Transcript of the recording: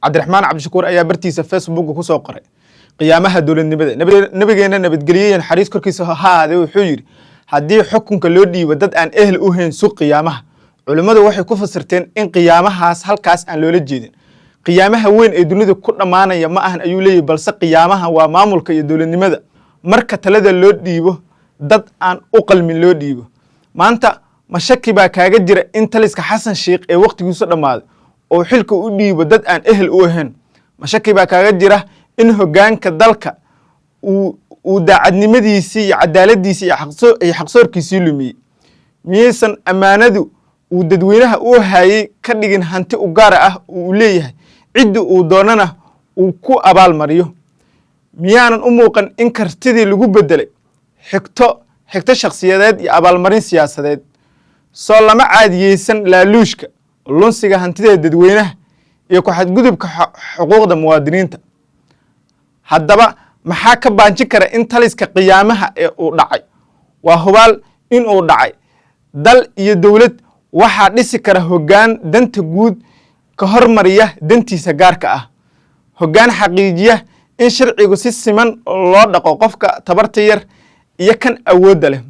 Cabdiraxmaan Cabdishakuur ayaa bartiisa Facebooka kusoo qoray qiyaamaha dowladnimada. Nabigeena, nabadgelyo naxariis korkiisa ha ahaadee, wuxuu yidhi: "Haddii xukunka loo dhiibo dad aan ehel u hayn, sug qiyaamaha." Culimmadu waxay ku fasirteen in qiyaamahaas halkaas aan loola jeedin qiyaamaha weyn ee dunida ku dhammaanaya ma ahan, ayuu leeyahy, balse qiyaamaha waa maamulka iyo dowladnimada marka talada loo dhiibo dad aan u qalmin loo dhiibo. Maanta ma shaki baa kaaga jira in taliska Xasan Sheikh ee wakhtigiisu dhammaaday oo xilka u dhiibo dad aan ehel u ahayn? Ma shaki baa kaaga jira in hoggaanka dalka uu daacadnimadiisii iyo cadaaladiisii iyo xaqsoorkiisii lumiyey? Miyaysan ammaanadu uu dadweynaha u hayay ka dhigin hanti u gaara ah uu leeyahay, ciddii uu doonana uu ku abaalmariyo? Miyaanan u muuqan in kartidii lagu bedelay xigto shakhsiyadeed iyo abaalmarin siyaasadeed? Soo lama caadiyeysan laaluushka, lunsiga hantida dadweynaha iyo ku xadgudubka xuquuqda muwaadiniinta? Haddaba maxaa ka baanjin kara in taliska qiyaamaha ee uu dhacay? Waa hubaal in uu dhacay. Dal iyo dowlad waxaa dhisi kara hoggaan danta guud ka hormariya dantiisa gaarka ah, hoggaan xaqiijiya in sharcigu si siman loo dhaqo qofka tabarta yar iyo kan awoodda leh.